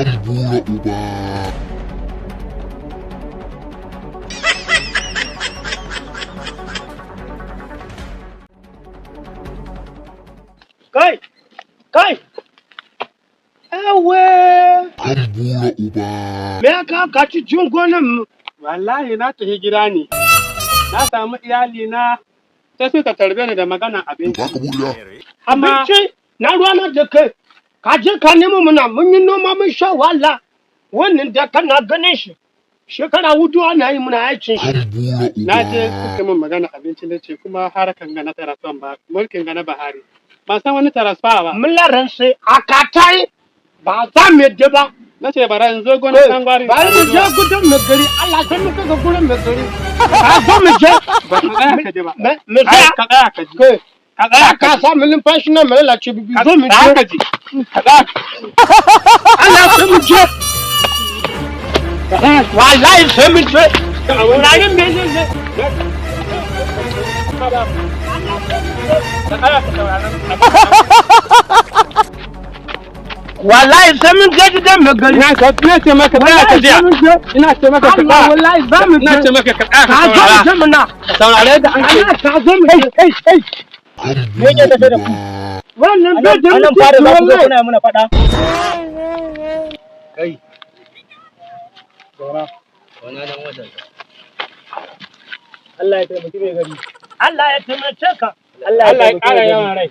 Kan bura uba. Kai, kai. Ewe, Kan bura uba. Me ya kawo ka cikin gonan mu? Wallahi na tafi gida ne. Na samu iyali na sai suka tarbe ni da maganan abinci. Baka buriya. Amma Abinci na ruwana da kai. Ka je ka nemo muna mun yi noma mun sha wahala. Wannan da kana ganin shi. Shekara hudu ana yi muna aikin shi. Kan bura uba. Na je suka min magana abinci, na ce kuma harkan ga na transfer ba mulkin ga na Buhari. Ban san wani transfer ba. Mun laransa a katai ba za mu yadda ba. Na ce bara in zo gonar ɗan gwari. Bari mu je gudan mai gari, Allah sai mu kai ga gurin mai gari. Ka zo mu je. Ba ka tsaya ka ji ba. Me Ai, tsaya? ka tsaya ka ji. Kai, Ka tsaya ka ka ji. sa mu numfashi na mu lalace bibi. Ka Zo mu tsaya je. ka ji. Ka tsaya. Allah sai mu je. Wallahi sai mu je. Wuraren me zai zai. Ka tsaya ka saurari. Wallahi sai mun je gidan mai gari. Ina ka ina ce maka tsaya ka ji. Wallahi sai mun je. Ina ce maka ka Allah tsaya. wallahi za mu Ina je. ce maka ka tsaya Ka ka zo mu saurara. je muna. Ka saurare da an ce. Allah ka zo mu je. Kan bura uba. Wannan bai da Anan fara mutunci za ku zo wallahi. kuna muna faɗa. Kai. Zauna. Zauna nan wajen. Allah ya taimaki mai gari. Allah ya taimake ka. Allah ya Allah ya taimaki ƙara mai yawan gari. rai.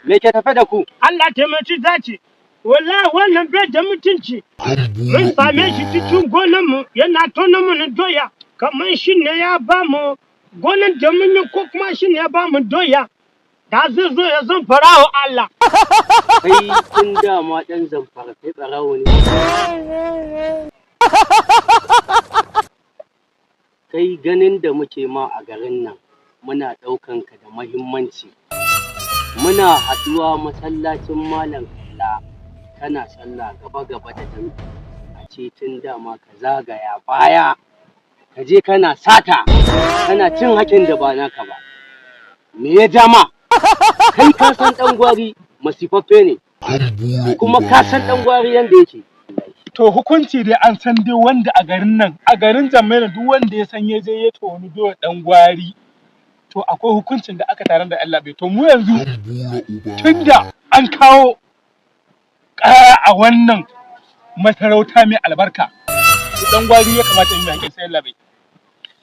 Me ke tafe da ku? Allah taimaki zaci. Wallahi wannan bai da mutunci. Kan Mun bura same shi uba. cikin gonanmu yana tona mana doya. Kamar shi ne ya ba mu gonan da mun yi ko kuma shi ne ya ba mu doya. Da zai zo ya zan farawa Allah. Kai tun dama ɗan Zamfara kai ɓarawo ne. Kai ganin da muke ma a garin nan muna ɗaukan ka da mahimmanci. Muna haɗuwa masallacin Malam Kalla kana sallah gaba gaba da jam'i. A ce tun dama ka zagaya baya ka je kana sata kana cin hakin da ba naka ba. Me ya ja ma? Kai ka san ɗan gwari masifaffe ne. Kan bura Kuma ka san uba. ɗan gwari yanda yake. To hukunci dai an san dai wanda a garin nan, a garin Jammaina, duk wanda ya san ya je ya toni doya dan gwari, to akwai hukuncin da aka tarar da Allah bai. To mu yanzu Kan bura uba. tunda an kawo ƙara a wannan masarauta mai albarka, to dan gwari ya kamata yi haƙin sai Allah bai.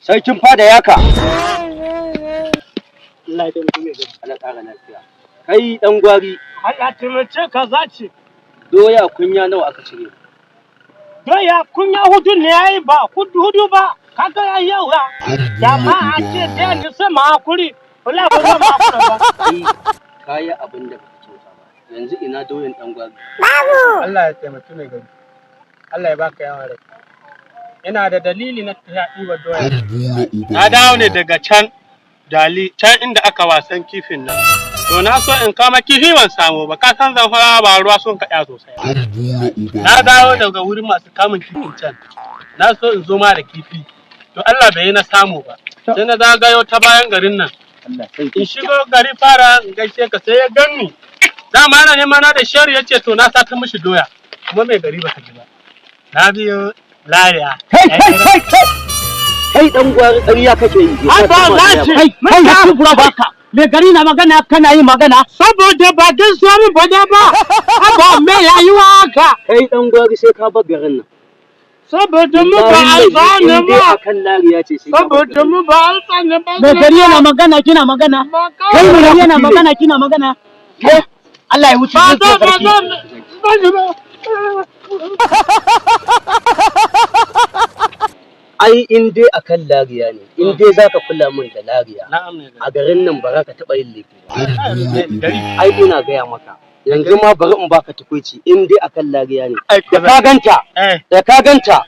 Sarkin fada yaka. Allah ya taimaki mai gari. Allah ƙara lafiya. Kai ɗan gwari, Allah taimake ka zaci. doya kunya nawa aka cire? Doya kunya hudu ne ya yi ba, hudu hudu ba, kaga ya yi yawa. Kan bura Jama'a ce uba. da ni sai ma hakuri. Wallahi ba zan ma hakura ba. Kai kayi abin da baka kyauta ba. Yanzu ina doyan ɗan gwari? Allah ya taimaki mai gari. Allah ya baka yawan rai. Ina da dalili na tafiya ɗiba doya. Kan bura uba. Na dawo ne daga can Dali, can inda aka wasan kifin nan. To na so in kama kifi ban samu ba, ka san Zamfara ba ruwa sun kaɗa sosai. Kan bura uba. Na dawo daga wurin masu kamun kifin can. Na so in zo ma da kifi. To Allah bai yi na samu ba. Sai na zagayo ta bayan garin nan. Allah sarki. In shigo gari fara in gaishe ka sai ya ganni. Dama ana nema na da shari ya ce to na sata mishi doya. Kuma mai gari baka ji ba. Na biyo lariya. Kai kai kai kai. Kai ɗan gwari ƙarya kake yi. Ai ba za ce. Kai ya kubura baka. Mai gari na magana kana yi magana. Saboda ba gaskiya mun faɗa ba. Haba me rayuwa haka. Kai ɗan gwari sai ka bar garin nan. Saboda mu ba Billahi alfanu in dai ba. akan lariya ce sai ka bar Saboda garin nan. mu ba alfanu ba. Mai gari yana magana kina magana. Kai Mai gari yana magana kina magana. Allah ya wuce ba zuciyar za ba sarki. za ba ba. Ai in dai akan lariya ne, in dai zaka kula min da lariya Na'am ne. a garin nan ba za ka taɓa yin laifi ba. Kan bura uba. Ai ina gaya maka. Yanzu ma bari in baka tukuici in dai akan lariya ne. Da ka ganta, Eh. da ka ganta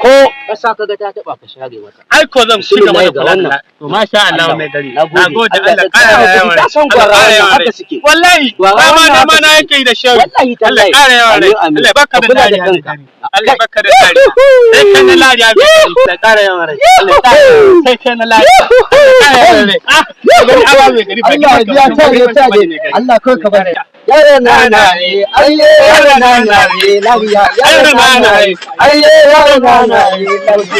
ko Ƙasa kaga ta taɓa ka share mata. Ai ko zan ci gaba da Bismillah kula da ga wannan. To masha Allah mai gari. Nagode. Nagode, Allah Allah ya ƙara ƙara yawan rai. ka san Allah gwarawa ƙara nan yawan haka rai. suke. Wallahi Gwarawa ba ma nan nema haka na suke. yake da shari. Wallahi Allah tallahi. ƙara yawan rai. Amin, amin. Allah baka Ka da kula da dariya mai kanka. gari. Allah baka da dariya. Sai kai na lariya mai gari. Allah ƙara yawan rai. Allah ƙara yawan rai. Sai kai na lariya. Allah ƙara yawan rai. Ah, mai gari awa mai gari ba Allah ya biya ta ne ta ne Allah kawai ka bari. Yara na na ne ayye yara na na ne lafiya yara na na ne ayye yara na na ne lafiya.